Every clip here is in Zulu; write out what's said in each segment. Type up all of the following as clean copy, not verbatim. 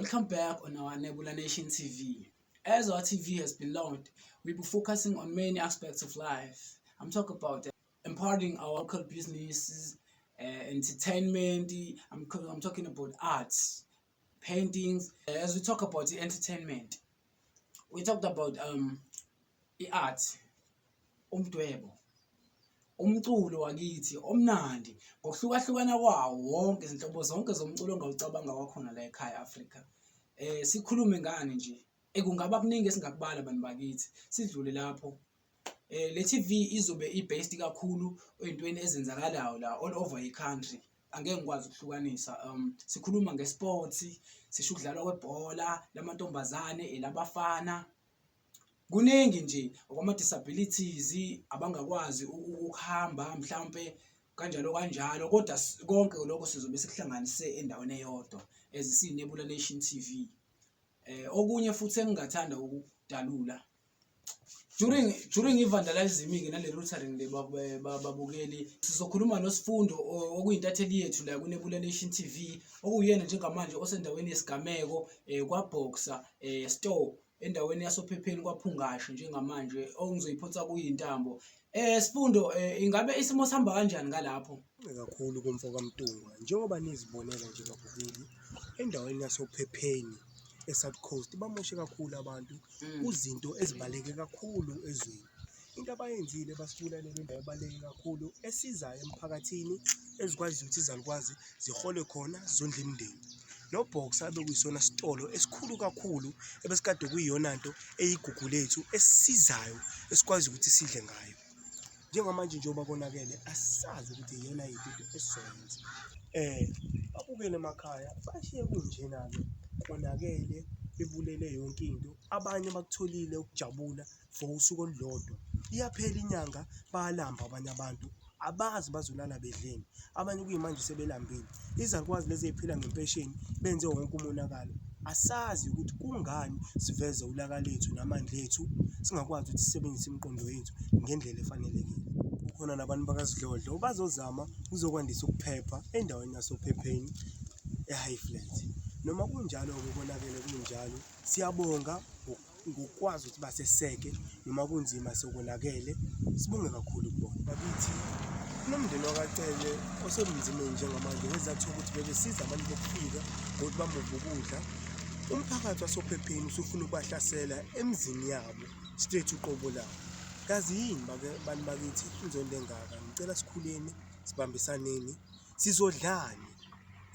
Welcome back on our Nebula Nation TV. As our TV has been launched, we'll be focusing on many aspects of life. I'm talking about empowering our local businesses, entertainment. I'm talking about arts, paintings. As we talk about the entertainment, we talked about the art, umdwebo, umculo wakithi omnandi ngokuhlukahlukana kwawo wonke, izinhlobo zonke zomculo ongawucabanga wakhona la ekhaya Afrika. Sikhulume ngani nje? Kungaba kuningi esingakubala, bantu bakithi. Sidlule lapho. Le TV izobe i-based kakhulu ey'ntweni ezenzakalayo la all over i-country. Angeke ngikwazi ukuhlukanisa. Sikhuluma nge-sports, sisho ukudlalwa kwebhola lamantombazane, elabafana. Kuningi nje okwama-disabilities, abangakwazi ukuhamba mhlampe, kanjalo kanjalo, kodwa konke lokho sizobe sikuhlanganise endaweni eyodwa as siyi-Nebula Nation TV. Okunye futhi engingathanda ukukudalula during i-vandalism-ke nale loitering le, babukeli, sizokhuluma noSifundo, okuyintatheli yethu la ku-Nebula Nation TV, okuyena njengamanje osendaweni yesigameko kwaBoxer Store endaweni yasoPhepheni kwaPhungashe njengamanje, ongizoyiphonsa kuyintambo. Sifundo, ingabe isimo sihamba kanjani ngalapho? Kakhulu kumfo kaMtungwa, njengoba nizibonela nje babukeli, endaweni yasoPhepheni e-South Coast bamoshe kakhulu abantu kuzinto ezibaluleke kakhulu ezweni. Into abayenzile, basibulalele indawo ebaluleke kakhulu esizayo emphakathini, ezikwaziyo ukuthi izalukwazi zihole khona, zondle imindeni. Lo Boxer bekuyisona sitolo esikhulu kakhulu ebesikade kuyiyona nto eyigugu lethu esisizayo, esikwazi ukuthi sidle ngayo. Njengamanje njengoba konakele, asazi ukuthi iyona yiphi into esizoyenza. Babukele emakhaya, bashiye kunjena-ke, konakele, bebulele yonke into. Abanye bakutholile ukujabula for usuku olulodwa, iyaphela inyanga bayalamba. Abanye abantu abazi bazolala bedleni, abanye kuyimanje sebelambile. Izalukwazi lezi ey'phila ngempesheni benze wonke umonakalo. Asazi ukuthi kungani siveze ulaka lethu namandla ethu, singakwazi ukuthi sisebenzise imiqondo yethu ngendlela efanelekile. Kukhona nabantu bakaSidlodlo bazozama uzokwandisa ukuphepha endaweni yasoPhepheni e-High Flat. Noma kunjalo-ke konakele kunjalo, siyabonga ngokwazi ukuthi baseseke noma kunzima sekonakele, sibonge kakhulu kubona. Bakithi, kunomndeni wakaCele osebunzimeni njengamanje ngezathu sokuthi bebesiza abantu bokufika ngokuthi bamuve ukudla. Umphakathi wasoPhepheni usufuna ukubahlasela emzini yabo straight uqobo labo. Kazi yini bantu bakithi inzondo engaka? Ngicela sikhuleni, sibambisaneni, sizodlani?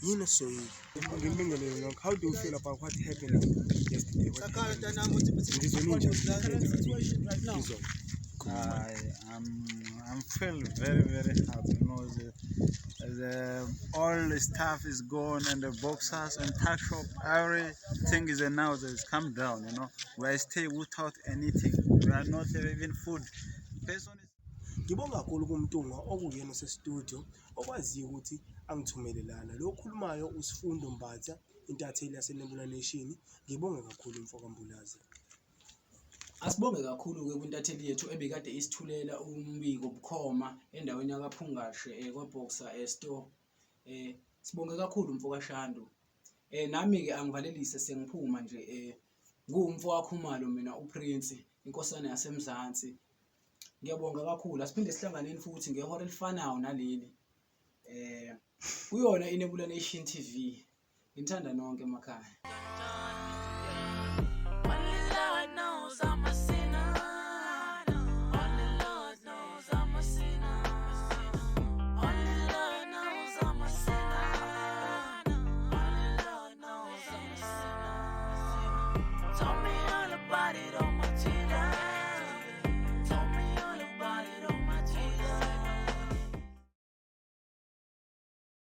Yini esizoyidla? Ngibingelele nonke. How do you feel about what happened yesterday? What happened? Ngizwe ninjani? Izolo. I'm feel very, very happy. The all the stuff is gone and the Boxers and tuck shop, everything is now it's come down. We stay without anything. We are not even food. Person is Ngibonga kakhulu kuMtungwa okuyena ose-studio okwaziyo ukuthi angithumele lana. Lo okhulumayo uSifundo Mbatha, intatheli yaseNebula Nation. Ngibonge kakhulu, mfo kaMbulazi. Asibonge kakhulu-ke kwintatheli yethu ebikade isithulela umbiko bukhoma endaweni yakaPhungashe kwaBoxer Store. Sibonge kakhulu, mfo kaShandu. Nami-ke angivalelise, sengiphuma nje. Nguwumfo waKhumalo mina, uPrince, inkosana yaseMzansi. Ngiyabonga kakhulu. Asiphinde sihlanganeni futhi ngehora elifanayo naleli. Kuyona iNebula Nation TV. Ngithanda nonke emakhaya.